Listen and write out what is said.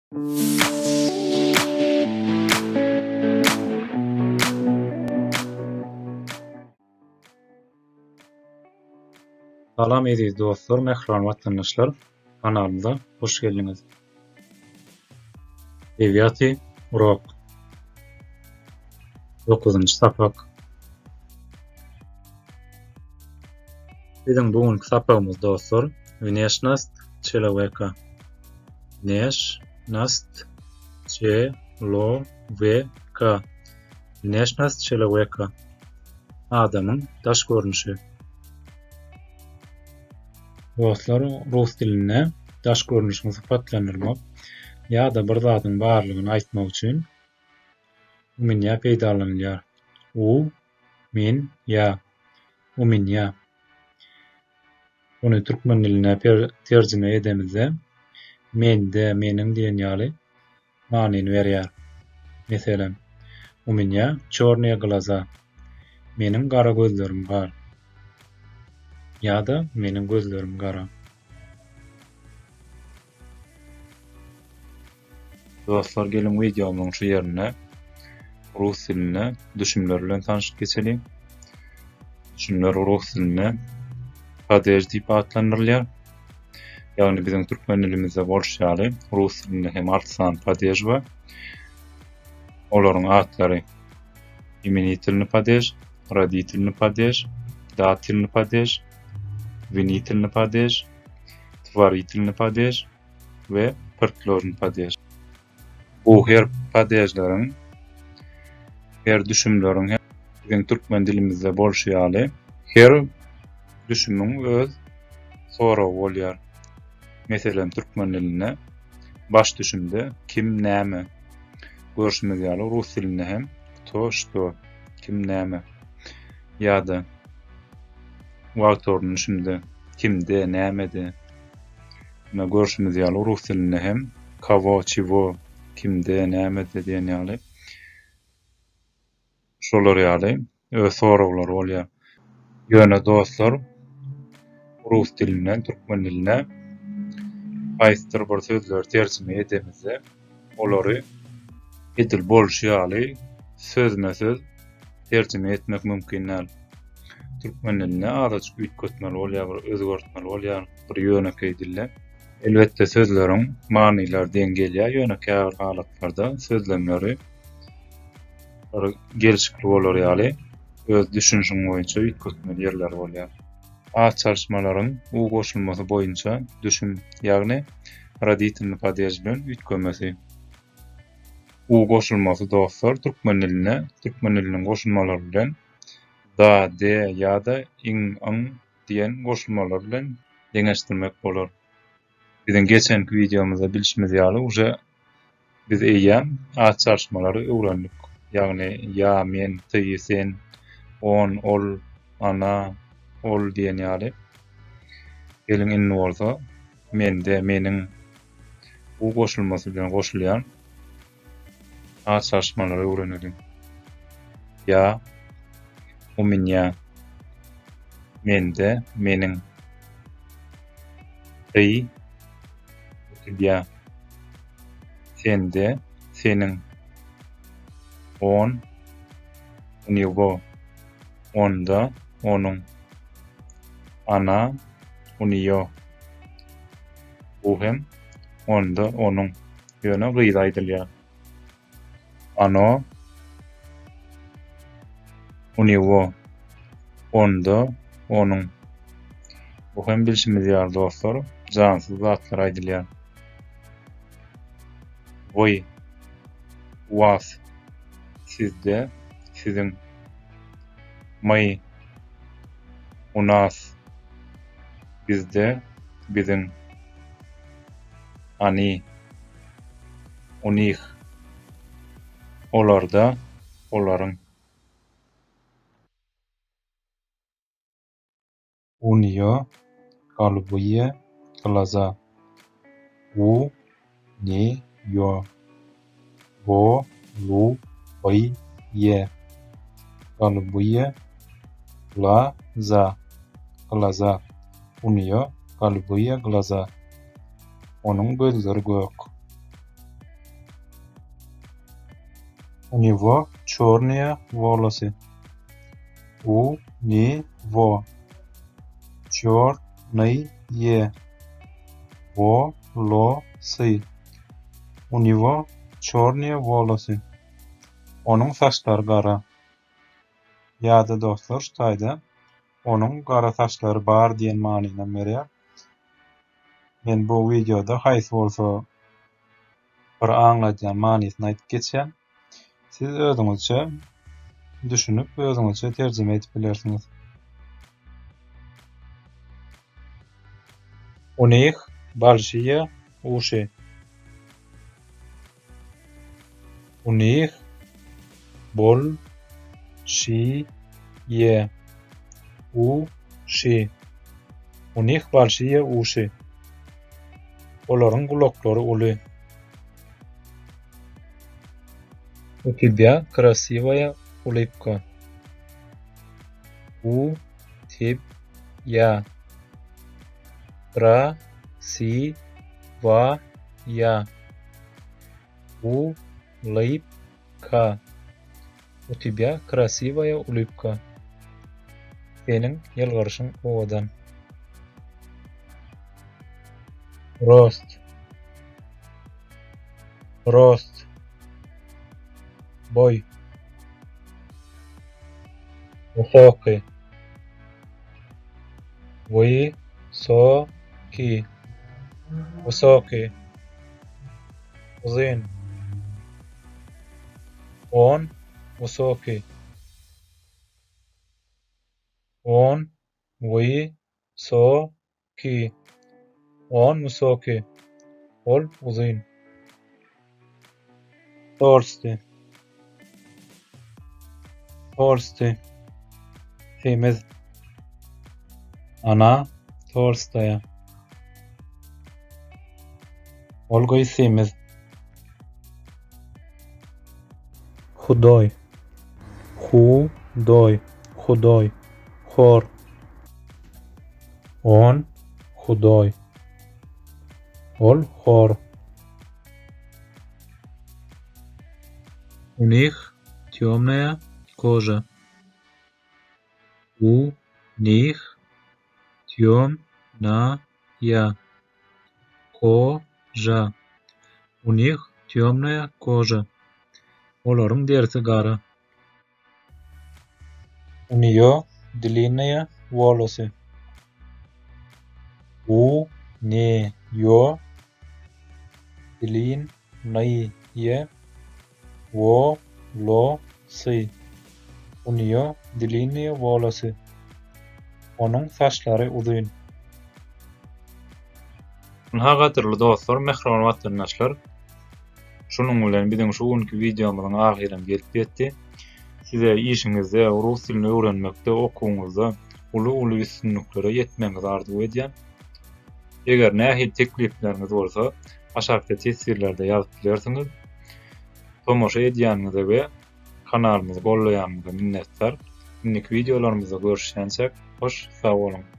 Salam eziz dostlar, mähriban watandaşlar, kanalymyza hoş geldiňiz. Edebiýaty urok. Dokuzynjy sapak. Biziň bu günki sapagymyz dostlar, Wneşnost çeloweka. Wneşnost çeloweka. Wneşnost çeloweka. Adamyň daş görnüşi. Dostlar, rus dilinde daş görnüşiňi sypatlandyrmak ýa-da bir zadyň barlygyny aýtmak üçin u menýa peýdalanylýar. U, men, ýa. U menýa. Ony türkmen diline terjime edemizde mende, meniň diýen ýaly manyny berýär. Meselem, U menýa çornyýe glaza, Meniň gara gözlerim bar. Ýa-da Meniň gözlerim gara. Dostlar geliň wideomyzyň şu ýerinde rus dilinde düşümler bilen tanşyp geçeliň. Düşümler rus dilinde padež diýip atlandyrylýar. Ýagny biziň türkmen dilimizde bolşy ýaly rus dilinde hem 6 sany padež bar. Olaryň atlary imenitelny padež, roditelny padež, datelny padež, winitelny padež, tworitelny padež we predložny padež. Bu her padežleriň, her düşümleriň hem biziň türkmen dilimizde bolşy ýaly, her düşümiň öz soragy bolýar. Meselem, türkmen dilinde baş düşümde kim, näme? Görşümiz ýaly, rus dilinde hem kto, şto, kim, näme? Ýa-da wagt-orun düşümde kimde, nämede? Ine, görşümiz ýaly, rus dilinde hem kowo, çiwo, kimde, nämede diýen ýaly şolar ýaly öz soraglary bolýar. Ýöne dostlar, rus dilinden türkmen diline haýsydyr bir sözleri terjime edemizde, olary edil bolşy ýaly sözme-söz terjime etmek mümkin däl. Türkmen dilinde azajyk üýtgetmeli bolýar, bir özgertmeli bolýar, bir ýönekeý dilde. Elbetde sözleriň manylary deň gelýär, ýöne käbir halatlarda sözlemleri bir gelşikli bolar ýaly öz düşünişiň boýunça üýtgetmeli ýerleri bolýar. At çalyşmalaryň u goşulmasy boýunça düşüm, ýagny roditelnyý padež bilen üýtgemesi. U goşulmasy dostlar türkmen dilinde türkmen diliniň goşulmalary bilen da, de ýa-da iň, yň diýen goşulmalar bilen deňeşdirmek bolar. Biziň geçenki wideomyzda bilşimiz ýaly uje biz eýýäm at çalyşmalary öwrendik. Ýagny ýa, men, ty, sen, on, ol, ana, ol diýen ýaly. Geliň indi bolsa mende, meniň u goşulmasy bilen goşulýan at çalyşmalary öwreneliň. Ýa, u minýa, mende, meniň. Ty, u tibýa, sende, seniň. On, u niwo, onda, onuň. Ana, u niýo. Bu hem onda, onuň. Ýöne gyza aýdylýar. Ono, u nego, onda, onuň. Bu hem bilşimiz ýaly dostlar, jansyz zatlara aýdylýar. Wy, was, sizde, siziň. My, u nas, bizde, biziň. Ani, u nih, olarda, olaryň. U niýo golubye glaza. U ni ýo go lu by ýe golubye gla za glaza. U niýo golubye glaza. Onuň gözleri gök. U nego çornyýe wolosy. U ni wo çornyýe wo lo sy. U nego çornyýe wolosy. Onuň saçlary gara. Ýa-da dostlar şu taýda onuň gara saçlary bar diýen manynam berýär. Men bu wideoda haýsy bolsa bir aňladýan manysyny aýdyp geçýän. Siz özüňizçe düşünip, özüňizçe terjime edip bilersiňiz. U nih bolşiýe uşi. U nih bol şi ýe u şi. U nih bolşiýe uşi. Olaryň gulaklary uly. U tebýa krasiwaýa ulybka. U teb ýa kra si wa ýa u lyb ka. U tebýa krasiwaýa ulybka. Seniň ýylgyryşyň owadan. Rost. Rost. Boý. Wysoky. Wy so ki. Wysoky. Uzyn. On wysoki. On wy so ki. On wysoki. Ol uzyn. Tolsty. Tolsty. Semiz. Ana tolstaýa. Ol gyz semiz. Hudoý. Hu doý. Hudoý. Hor. On hudoý. Ol hor. U nih týomnaýa koža. U nih týom na ýa ko ža. U nih týomnaýa koža. Olaryň derisi gara. U neýo dlinnyýe wolosy. U ne ýo dlin ny ýe wo lo sy. U neýo dlinnyýe wolosy. Onuň saçlary uzyn. Ynha gadyrly dostlar, mähriban watandaşlar! Şunuň bilen biziň şu günki wideomyzyň ahyram gelip ýetdi. Size işiňizde, rus dilini öwrenmekde, okuwyňyzda uly-uly üstünliklere ýetmegiňizi arzuw edýän. Eger nähili teklipleriňiz bolsa, aşakda teswirlerde ýazyp bilersiňiz. Tomaşa edýäniňize we kanalymyzy gollaýanyňyza minnetdar. Indiki wideolarymyzda görüşýänçäk, hoş sag boluň!